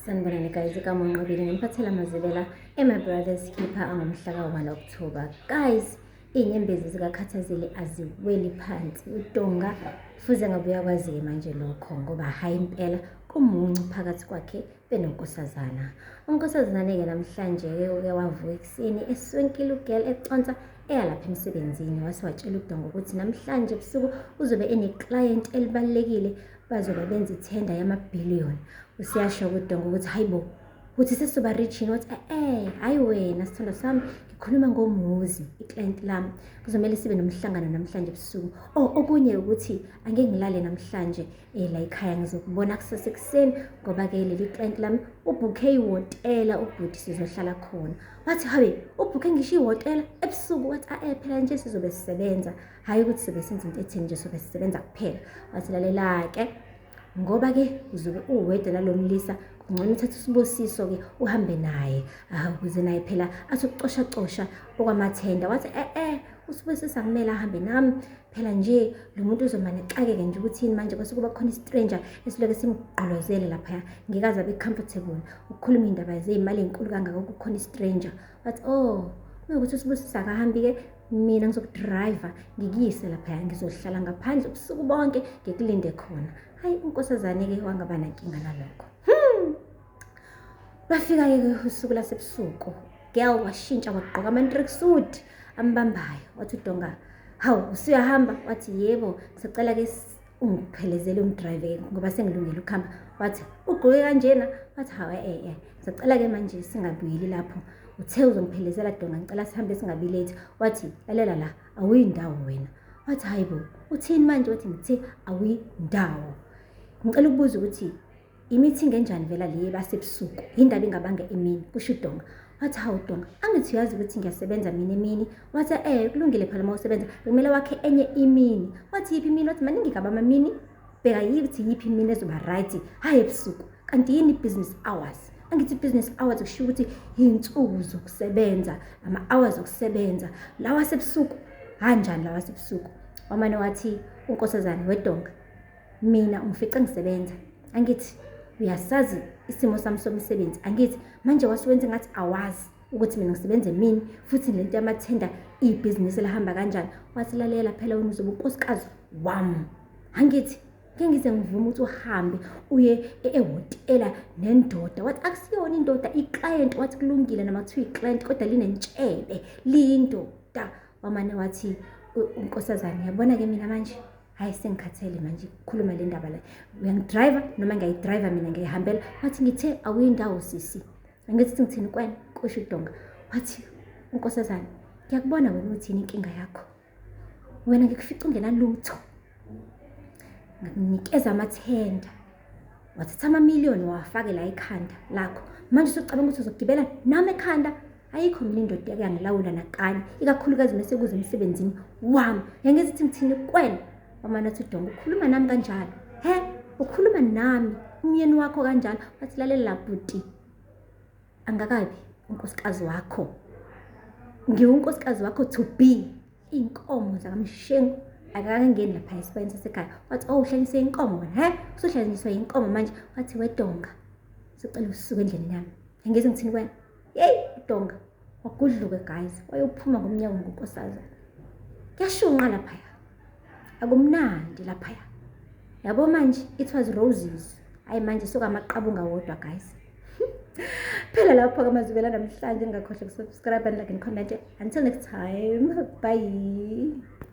Sanibonani guys, igama uNqobile nginiphathela amazibela e-My Brother's Keeper angomhla ka-1 October. Guys, iy'nyembezi zikakhathazile aziweli phansi. Udonga fuze ngabe uyakwazi-ke manje lokho ngoba hhayi impela kumuncu phakathi kwakhe benonkosazana. Unkosazana-ke namhlanje-ke uke wavuka ekuseni eswenkile ugel econsa eya lapha emsebenzini wase watshela udonga ukuthi namhlanje ebusuku uzobe ene-client elibalulekile bazobe benza ithenda yamabhiliyoni. Useyasho kudonga ukuthi hayi bo, uthi sesizoba rich yini? Wathi eh, hayi wena sithandwa sami, ngikhuluma ngomuzi, i-client lami. Kuzomele sibe nomhlangano namhlanje ebusuku. Oh, okunye ukuthi angeke ngilale namhlanje la ekhaya, ngizokubona kusasa ekuseni ngoba-ke leli client lami ubhukhe ihhotela ubhuti sizohlala khona. Wathi habe, ubhukhe ngisho ihhotela ebusuku. Wathi a phela nje sizobe sisebenza, hhayi ukuthi sizobe senza into etheni nje, sobe sisebenza kuphela. Wathi lalela-ke, ngoba-ke uzobe uwedwa nalo mlisa, kungcono uthathe uSibusiso-ke uhambe naye ukuze naye phela athi ukucoshacosha okwamathenda. Wathi e-e, uSibusiso akumele ahambe nami phela nje lo muntu uzomane exakeke nje ukuthi yini manje kwase kuba khona i-stranger esiloke simgqolozele laphaya, ngikaze abe comfortable ukukhuluma iy'ndaba zey'mali ey'nkulu kangaka kukhona i-stranger. Wathi oh, kunokuthi uSibusiso akahambi-ke, mina ngizokudrayiva ngikuyise laphaya, ngizohlala ngaphandle ubusuku bonke ngikulinde khona. Hayi, unkosazane-ke wangaba nankinga nalokho. Lwafika-ke usuku lasebusuku, girl washintsha wagqoka ama-tracksuit ambambayo. Wathi udonga, hawu usuyahamba? Wathi yebo, ngisacela-ke ungiphelezele ungidrayive ngoba sengilungele ukuhamba. Wathi ugqoke kanjena? Wathi hawu e-e, ngisacela-ke manje singabuyeli lapho. Uthe uzongiphelezela donga, ngicela sihambe singabi late. Wathi lalela la, awuyindawo wena. Wathi hayi bo, uthini manje? Wathi ngithe awuyindawo. Ngicela ukubuza ukuthi i-meeting enjani vela le basebusuku, yindaba ingabanga emini, kusho udonga. Wathi hawu donga, angithi uyazi ukuthi ngiyasebenza mina emini. Wathi kulungile phela uma usebenza bekumele wakhe enye imini. Wathi yiphi imini? Wathi maningi kabi amamini, bheka yithi yiphi imini ezoba right, hhayi ebusuku. Kanti yini business hours? Angithi business hours kusho ukuthi iy'nsuku zokusebenza, ama-hours okusebenza lawa asebusuku. Kanjani lawa asebusuku? Wamane wathi unkosazane wedonga, mina ungifice ngisebenza, angithi uyasazi isimo sami somsebenzi, angithi manje wasuwenza ngathi awazi ukuthi mina ngisebenza emini futhi lento yamathenda ibhizinisi lihamba kanjani. Wathi lalela phela wena uzobe unkosikazi wami, angithi ngeke ngize ngivume ukuthi uhambe uye ehhotela nendoda. Wathi akusiyona indoda, i-client. Wathi kulungile noma kuthiwa i-client kodwa linentshebe, liyindoda. Wamane wathi unkosazane, yabona-ke mina manje hhayi sengikhathele manje ukukhuluma le ndaba la, uyangidrayiva noma ngiyayidrayiva mina ngiyayihambela. Wathi ngithe awuyindawo sisi, angithi ngithini kwena, kusho udonga. Wathi unkosazane, ngiyakubona wena ukuthi yini inkinga yakho, wena ngikufica ungenalutho, ngakunikeza amathenda, wathatha amamiliyoni wawafake la ekhanda lakho, manje usucabanga ukuthi uzogibela nami ekhanda. Ayikho mina indoda yake yangilawula nakanye, ikakhulukazi mese kuze emsebenzini wami. Ngeke ngithi ngithini kwena. Wamane wathi udonga, ukhuluma nami kanjalo? He, ukhuluma nami umyeni wakho kanjalo? Wathi lalela bhuti, angakabi unkosikazi wakho, ngiwunkosikazi wakho to be. Iy'nkomo zakamshengu akakangeni lapha esibayeni sasekhaya. Wathi oh, uhlanyiswe inkomo wena, he, usuhlanyiswe inkomo manje. Wathi wedonga, sicela usuke endleleni yami, angeze ngithini kwena. Yeyi, udonga wagudluka guys, wayophuma ngomnyango ngonkosazana. Kuyashunqa laphaya, akumnandi laphaya. Yabo manje it was roses, hayi manje suka amaqabunga wodwa guys. Phela lapho kamazibela namhlanje, ngingakhohlwa ukusubscribe and like and comment. Until next time, bye.